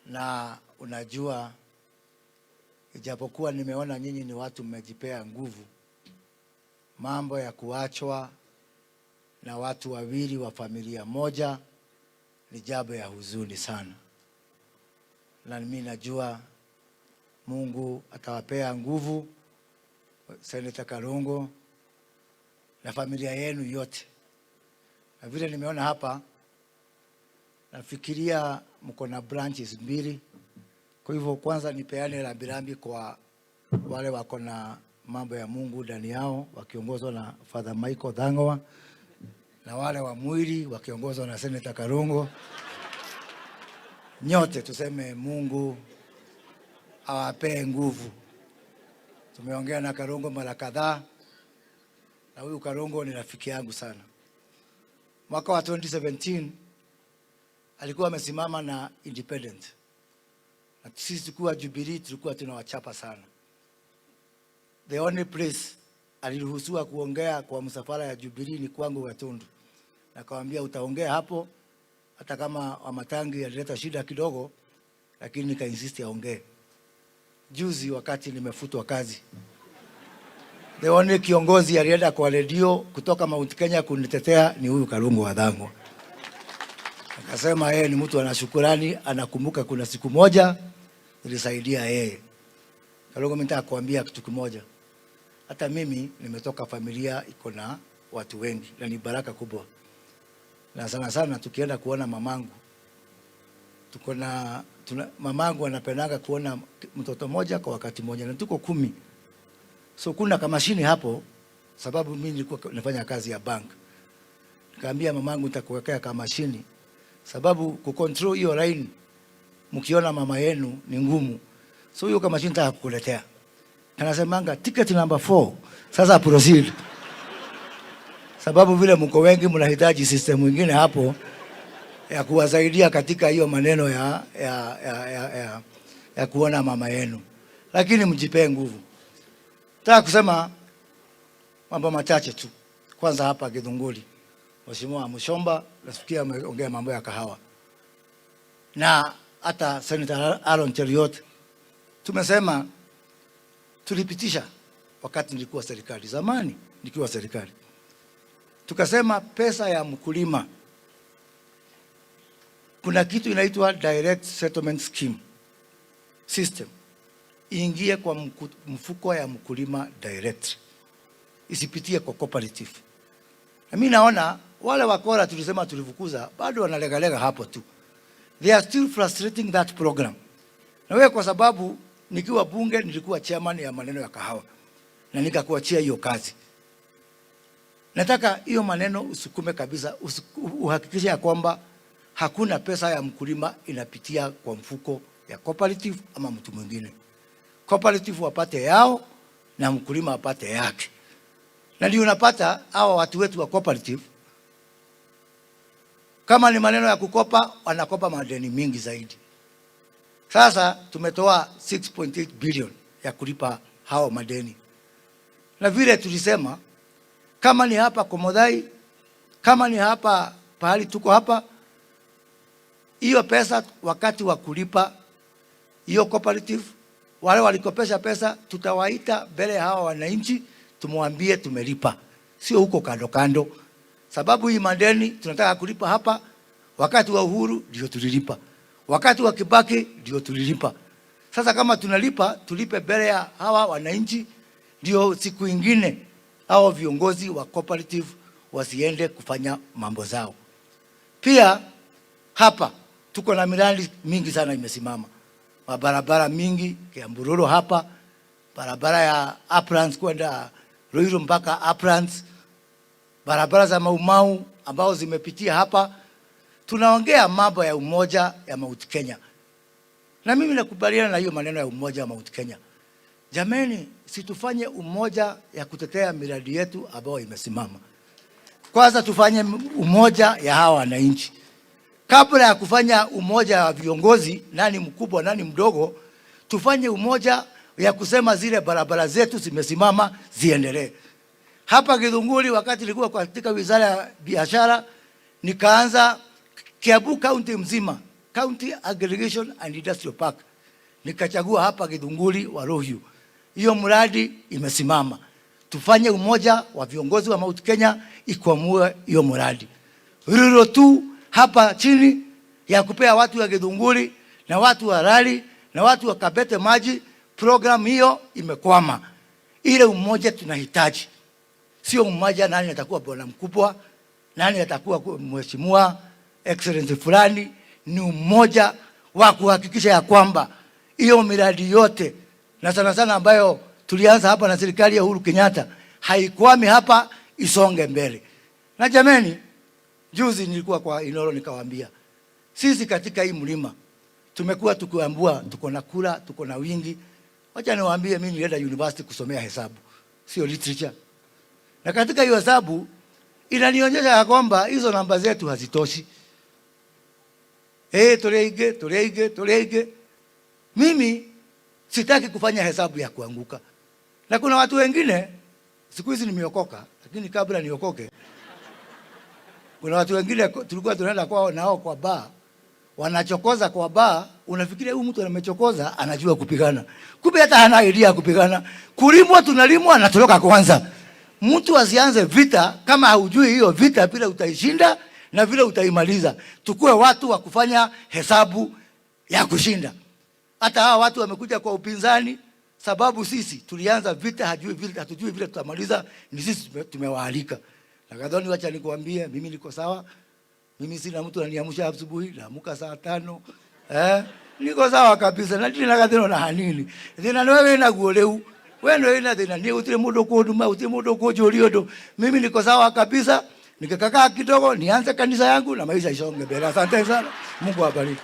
Na unajua, ijapokuwa nimeona nyinyi ni watu mmejipea nguvu, mambo ya kuachwa na watu wawili wa familia moja ni jambo ya huzuni sana, na mimi najua Mungu atawapea nguvu, Senator Karungo na familia yenu yote. Na vile nimeona hapa, nafikiria mko na branches mbili. Kwa hivyo kwanza nipeane rambirambi kwa wale wako na mambo ya Mungu ndani yao wakiongozwa na Father Michael Dhangoa na wale wa mwili wakiongozwa na Senator Karungo. Nyote tuseme Mungu awapee nguvu. Tumeongea na Karungo mara kadhaa, na huyu Karungo ni rafiki yangu sana. Mwaka wa 2017 alikuwa amesimama na independent, na sisi tukiwa Jubilee tulikuwa tunawachapa sana. The only place aliruhusiwa kuongea kwa msafara ya Jubilee ni kwangu Gatundu, nakamwambia utaongea hapo, hata kama Wamatangi alileta shida kidogo, lakini nikainsist aongee. Juzi wakati nimefutwa kazi, the only kiongozi alienda kwa redio kutoka Mount Kenya kunitetea ni huyu Karungo wa Thang'wa. Akasema yeye ni mtu ana shukurani, anakumbuka kuna siku moja nilisaidia yeye. Karungo, mimi nataka kuambia kitu kimoja. Hata mimi nimetoka familia iko na watu wengi na ni baraka kubwa, na sana sana tukienda kuona mamangu tuko na tuna, mamangu anapendaga kuona mtoto moja kwa wakati mmoja na tuko 10. So kuna kamashini hapo, sababu mimi nilikuwa nafanya kazi ya bank. Nikamwambia mamangu nitakuwekea kamashini, sababu kucontrol hiyo line mkiona mama yenu ni ngumu. So hiyo kamashini nitaka kukuletea. Anasemanga ticket number 4. Sasa proceed. Sababu vile mko wengi mnahitaji system nyingine hapo ya kuwasaidia katika hiyo maneno ya kuona mama yenu, lakini mjipee nguvu. Nataka kusema mambo machache tu. Kwanza hapa Githunguri, Mheshimiwa Muchomba nasikia ameongea mambo ya kahawa, na hata Senator Aaron Cheruiyot tumesema tulipitisha wakati nilikuwa serikali zamani, nikiwa serikali tukasema pesa ya mkulima, kuna kitu inaitwa direct settlement scheme system, iingie kwa mfuko ya mkulima direct, isipitie kwa cooperative. Na mimi naona wale wakora tulisema tulifukuza bado wanalegalega hapo tu, they are still frustrating that program. Na wewe kwa sababu nikiwa bunge nilikuwa chairman ya maneno ya kahawa na nikakuachia hiyo kazi. Nataka hiyo maneno usukume kabisa, uhakikishe ya kwamba hakuna pesa ya mkulima inapitia kwa mfuko ya cooperative ama mtu mwingine. Cooperative wapate yao na mkulima apate yake. Na ndio unapata hawa watu wetu wa cooperative, kama ni maneno ya kukopa, wanakopa madeni mingi zaidi. Sasa tumetoa 6.8 billion ya kulipa hao madeni. Na vile tulisema kama ni hapa Komothai, kama ni hapa pahali tuko hapa, hiyo pesa wakati wa kulipa hiyo cooperative, wale walikopesha pesa tutawaita mbele ya hawa wananchi, tumwambie tumelipa, sio huko kando kando, sababu hii madeni tunataka kulipa hapa. Wakati wa Uhuru ndio tulilipa, wakati wa Kibaki ndio tulilipa. Sasa kama tunalipa, tulipe mbele ya hawa wananchi, ndio siku ingine hao viongozi wa cooperative wasiende kufanya mambo zao. Pia hapa tuko na miradi mingi sana imesimama, mabarabara mingi Kiambururu hapa, barabara ya Uplands kwenda Ruiru mpaka Uplands, barabara za Maumau ambao zimepitia hapa. Tunaongea mambo ya umoja ya Mount Kenya, na mimi nakubaliana na hiyo maneno ya umoja wa Mount Kenya. Jameni, situfanye umoja ya kutetea miradi yetu ambayo imesimama. Kwanza tufanye umoja ya hawa wananchi kabla ya kufanya umoja wa viongozi, nani mkubwa nani mdogo. Tufanye umoja ya kusema zile barabara zetu zimesimama ziendelee. Hapa Githunguri, wakati nilikuwa katika wizara ya biashara, nikaanza Kiambu County mzima County Aggregation and Industrial Park, nikachagua hapa Githunguri Waruhiu. Hiyo mradi imesimama. Tufanye umoja wa viongozi wa Mount Kenya ikwamue hiyo mradi. Rural tu hapa chini ya kupea watu wa Githunguri na watu wa Lari na watu wa Kabete maji, program hiyo imekwama. Ile umoja tunahitaji, sio umoja nani atakuwa bwana mkubwa, nani atakuwa mheshimiwa excellency fulani. Ni umoja wa kuhakikisha ya kwamba hiyo miradi yote na sana sana ambayo tulianza hapa na serikali ya Uhuru Kenyatta haikwami hapa, isonge mbele. Na jameni, juzi nilikuwa kwa Inoro nikawaambia, sisi katika hii mlima tumekuwa tukiambiwa tuko na kura, tuko na wingi. Wacha niwaambie, mimi nilienda university kusomea hesabu, sio literature. Na katika hiyo hesabu inanionyesha ya kwamba hizo namba zetu hazitoshi. Eh, tureige tureige tureige. Mimi sitaki kufanya hesabu ya kuanguka. Na kuna watu wengine siku hizi nimeokoka, lakini kabla niokoke, kuna watu wengine tulikuwa tunaenda kwao nao kwa baa, wanachokoza kwa baa, unafikiria huyu mtu amechokoza anajua kupigana, kumbe hata hana idea ya kupigana. Kulimwa tunalimwa, anatoroka kwanza. Mtu asianze vita kama haujui hiyo vita vile utaishinda na vile utaimaliza. Tukue watu wa kufanya hesabu ya kushinda. Hata hawa watu wamekuja kwa upinzani, sababu sisi tulianza vita, hajui vile, hatujui vile tutamaliza, ni sisi tumewaalika. Na Gathoni, wacha nikuambie, mimi niko sawa. Mimi sina mtu ananiamsha asubuhi, naamuka saa 5. Eh, niko sawa kabisa. Na ndiri na gathino na hanini. Thina ni wewe naguo riu. We nĩ wĩna thĩna, niĩ gũtirĩ mũndũ kũnduma, gũtirĩ mũndũ kũnjũria ũndũ. Mimi niko sawa kabisa. Nikikakaa kidogo nianze kanisa yangu na maisha isonge mbele. Asante sana. Mungu awabariki.